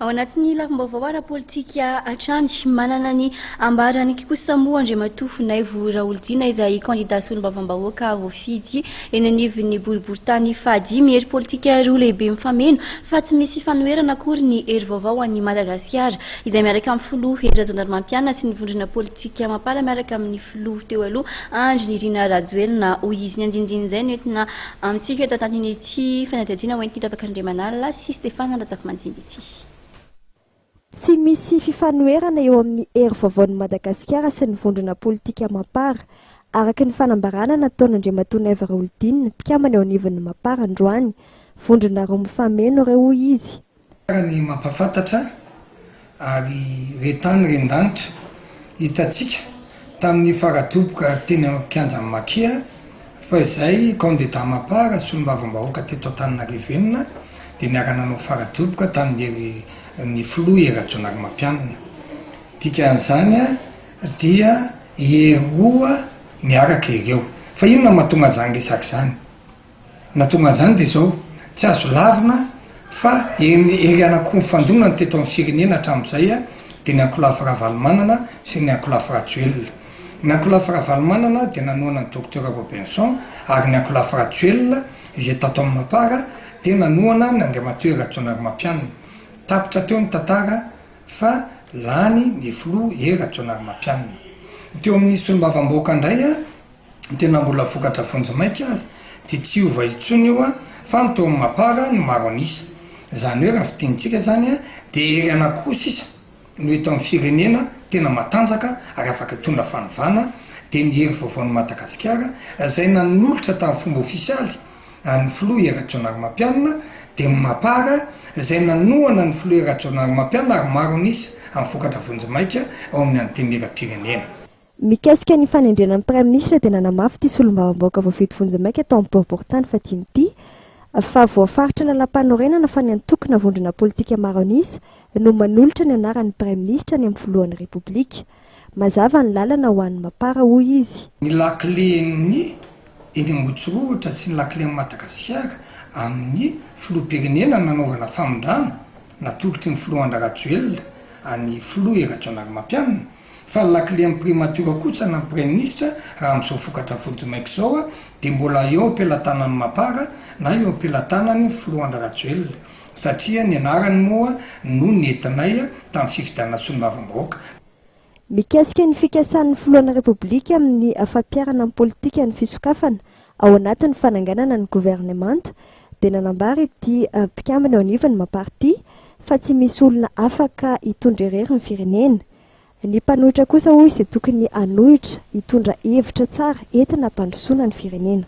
Ao anatin'ny lafim-baovao ara-politika hatrany, manana ny ambarany kosa moa Andriamatoa Naivo Raholdina izay kandida solombavambahoaka voafidy eny anivon'ny boriborintany fahadimy. Hery politika roa lehibe mifameno fa tsy misy fifanoherana akory ny Hery Vaovao an'i Madagasikara izay miaraka amin'ny filoha Hery Rajaonarimampianina sy ny vondrona politika Mapar miaraka amin'ny filoha teo aloha Andry Nirina Rajoelina, hoy izy. Ny andinindin'izay no entina amintsika eto anatin'ity fanadihadiana hoentin'i Ravaka Andriamanalina sy Stéphane Razafimanjimby ity. Tsy misy fifanoherana eo amin'ny Hery Vaovaon'i Madagasikara sy ny vondrona politika Mapar, araka ny fanambarana nataon'Andriamatoa Naivo Raholdina, mpikambana eo anivon'ny Mapar androany. Vondrona roa mifameno ireo, hoy izy. Tsara ny mampahafantatra ary re tany ren-danitra hitantsika tamin'ny fara-doboka teny an-kianjan'i Makia fa izay kandida Mapar solombavambahoaka teto Antananarivo enina dia niara-nanao fara-doboka tamin'ny hery ny filoha Hery Rajaonarimampianina. Dikan'izany dia hery roa miaraka ireo. Fa inona no mahatonga an'izany resaka izany? Nahatonga an'izany dia izao, tsy azo lavina fa hery hery anankiroa nifandona ny teto amin'ny firenena hatramin'izay dia ny ankolafy Ravalomanana sy ny ankolafy Rajoelina. Ny ankolafy Ravalomanana dia nanohana an'i Docteur Robinson ary ny ankolafy Rajoelina izay tato amin'ny Mapar dia nanohana an'i Andriamatoa Hery Rajaonarimampianina. Tapitra teo ny tantara fa lany ny filoha Hery Rajaonarimampianina. Teo amin'ny solombavambahoaka indray tena mbola vokatra vonjimaika aza dia tsy hiova intsony io fa ny tao amin'ny Mapar no maro an'isa. Izany hoe raha fintinintsika izany dia hery anankiroa sisa no eto amin'ny firenena tena matanjaka ary afaka hitondra fanovana dia ny hery vaovaon'i Madagasikara izay nanolotra tamin'ny fomba ofisialy an'ny filoha Hery Rajaonarimampianina dia ny Mapar izay nanohana ny filoha Hery Rajaonarimampianina ary maro an'isa amin'ny vokatra vonjimaika ao amin'ny Antenimierampirenena. Mikasika ny fanendrena ny Praiminisitra dia nanamafy ity solombavambahoaka voafidy vonjimaika tao amin'ny boriborintany fahadimy ity fa voafaritra lalàmpanorenana fa ny antoko na vondrona politika maro an'isa no manolotra ny anaran'ny Praiminisitra any amin'ny filohan'ny Repoblika. Mazava ny lalana ho an'ny Mapar, hoy izy. Ny lakilen'ny eny Ambohitsorohitra sy ny lakilen'i Madagasikara amin'ny filoham-pirenena nanaovana famindrana natolotry ny filoha Andry Rajoelina an'ny filoha Hery Rajaonarimampianina. Fa ny lakile amin'ny primature kosa na ny praiminisitra raha amin'izao vokatra vonjimaika izao dia mbola eo am-pelatanan'ny Mapar na eo am-pelatanan'ny filoha Andry Rajoelina satria ny anarany moa no nentinay tamin'ny fifidianana solombavambahoaka. Mikasika ny fikasan'ny filohan'ny Repoblika amin'ny fampiharana ny politikan'ny fisokafana ao anatin'ny fananganana ny governemanta dia nanambara ity mpikambana eo anivon'ny Mapar ity fa tsy misy olona afaka hitondra irery ny firenena. Ny mpanohitra kosa hoy izy dia tokony hanohitra, hitondra hevitra tsara entina hampandrosoana ny firenena.